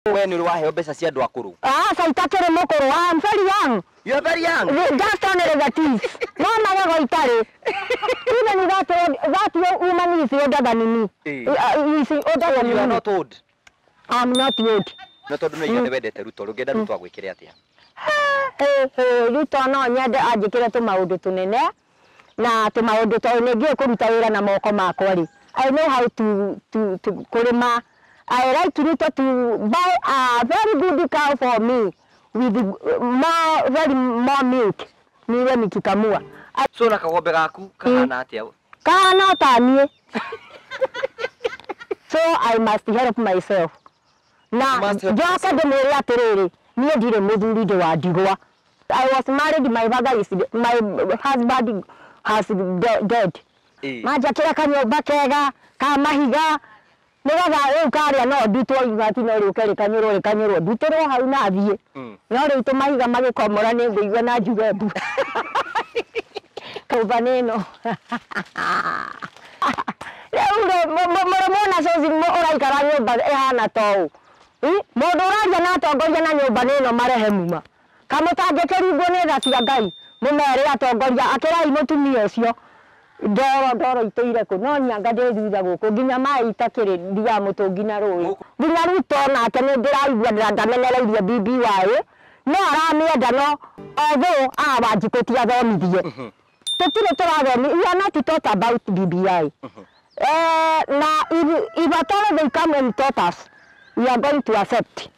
We nĩ ũrĩ waheo mbeca cia andũ akũrũ? Aca, itakĩrĩ mũkũrũ. I am very young. You are very young. Just only the teeth. No magego itarĩ. Even that woman is older than me. Is older than You are me. not old. I'm not old. No tondũ no iga nĩ wendete Ruto, ũngĩenda Ruto agwĩkĩre atĩa? Ruto no nyende anjĩkĩre tũmaũndũ tũnene na tũmaũndũ, tondũ nĩ ngĩũĩ kũruta wĩra na moko makwa rĩ. I know how to kũrĩma. I like Ruto to buy a very good cow for me with more, very more milk, niwe nikikamua. So na kagombe gaku kahana atĩa? Kahana ta niĩ, so I must help myself na You must help. Njoke ndĩmwĩre atĩrĩrĩ, niĩ ndirĩ mũthuri, ndĩ wa ndigwa. I was married, my father is, my husband has dead. Manjakĩra kanyũmba kega ka mahiga, nĩgetha rĩu karĩa no ndutwo ibati, no rĩũke rĩkanyũrwo rĩkanyũrwo, ndutĩrwo hau na thiĩ. No rĩu tũmahiga magĩkomora nĩ ngũigua na njuge mbu kũmba nĩ ĩno. Rĩu rĩ, mũrĩmwona coci ũraikara nyũmba ĩhana ta ũũ? Mũndũ ũraria na atongoria na nyũmba nĩ ĩno marehemu ma kamũtangĩkĩringwo nĩ tha cia Ngai. Mũmere atongoria, akĩrai mũtumia ũcio ndoro ndoro itũire kũ, no nyanga ndĩ thutha gũkũ nginya maĩ itakĩrĩ, thiaga mũtũngi na rũĩ. Nginya Ruto nake nĩ ndĩraigua ndamenereirie BBI, no aramĩenda, no although aa Wanjikũ ti athomithie, tũtirĩ tũrathomi. We are not taught about BBI. Na if at all they come and taught us, we are going to accept.